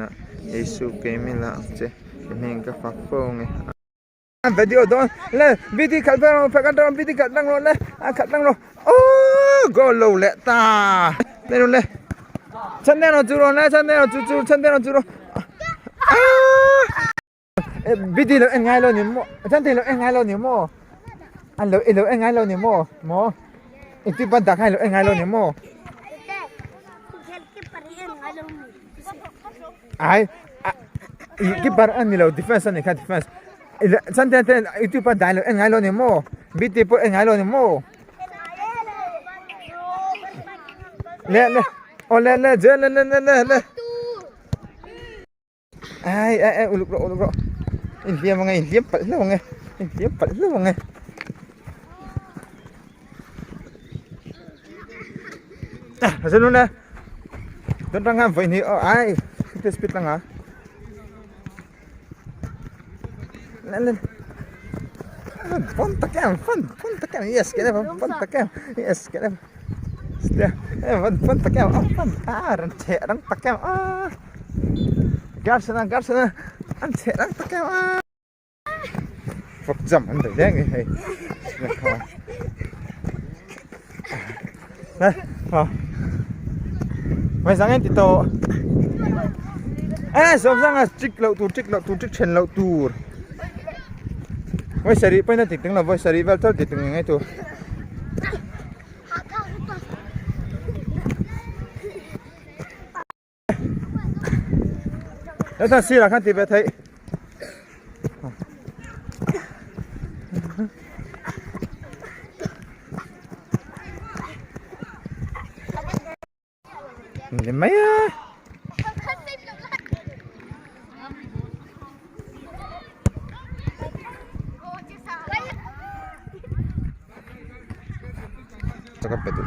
hnenah Isu kei min la ang che i hming ka fak fo ang e. Video dawn le VT khalh vel rawh phek atang VT khalh tlang rawh le a khalh tlang rawh aww goal lo leh ta le rawh le chhan den rawh chu rawh le chhan den rawh chu chu chhan den rawh chu rawh aaa VT lo en ngai lo ni maw chhan den lo en ngai lo ni maw an lo i lo en ngai lo ni maw maw engtin pawn dah khan i lo en ngai lo ni maw ai keeper a ni lo defense a ni kha defense chuan te te youtube a dai lo en ngai lo ni maw bt pawh en ngai lo ni maw le le aw le le je le le le le le ai ai ai uluk rawh uluk rawh inhliam ange inhliam palh hlauh ange inhliam palh hlauh ange ah zan le don tang khan vawi hnih aw ai te speed lang a le le bon tak em bon bon tak em yes cái này bon tak em yes cái này bon bon tak em bon a ran che rang tak em a garson garson an che rang tak em a Fawk jump an daih reng hei Mai sang em ti tawh e sawm sanga chik loh tur chik loh tur chik then loh tur vawi sarih pawhin a ti tling lo vawi sarih vel tal ti tling ngai tur. Heta sirah khan ti ve theih. Ni mai a. Cakap betul.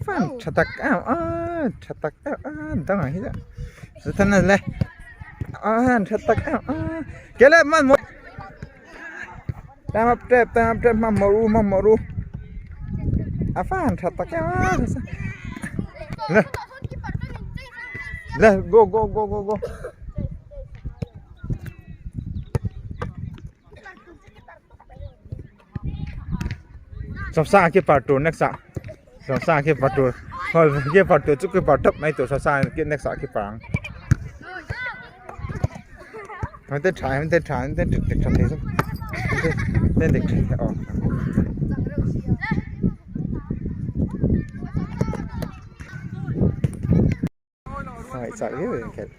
Fan tha tak em a tha tak em a dangah hi chuan le a tha tak em a ke le hmanhmawh time up tep time up tep hmanhmawh ru hmanhmawh ru a fan tha tak em a le le go go go go go. Sawmsanga khi par tur next ah Sawmsanga khi par tur khi par tur chu khi par tawp mai tur Sawmsanga khi next ah khi par ang hmang te tha hmang te tha hmang te dik dik tha thei zawk hmang te dik tha thei aw Ngaihchak viau in khelh.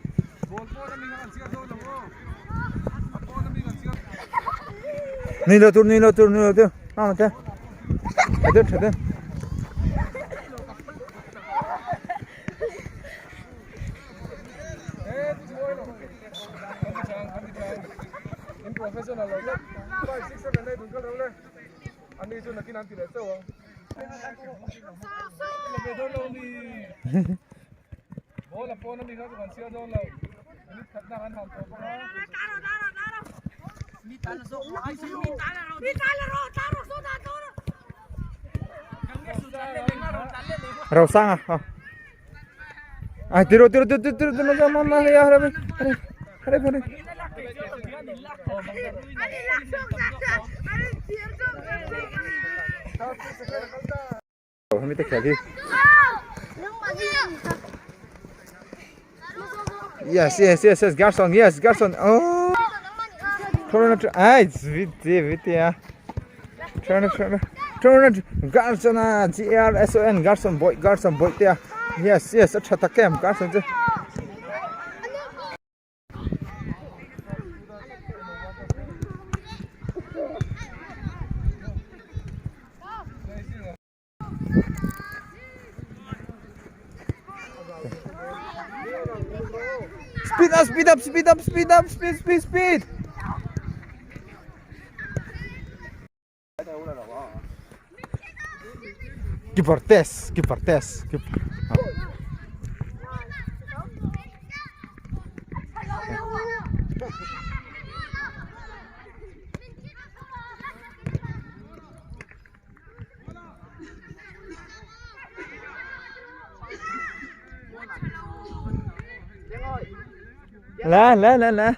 Nui lo tur nui lo tur nui lo tur hma te tha deuh tha deuh. Rosanga aw ai tiro tiro tiro tiro tiro tiro ma ya hare hare hare hare hemi te khel hi yes yes yes yes Garson yes Garson oh turn it ai vite vite a turn it turn it turn it Garson a G R S O N Garson boy Garson boy te a yes yes a tha tak em Garson chu Speed up, speed up, speed up, speed up, speed, speed, speed. Keeper test, keeper test, keeper. 来来来来。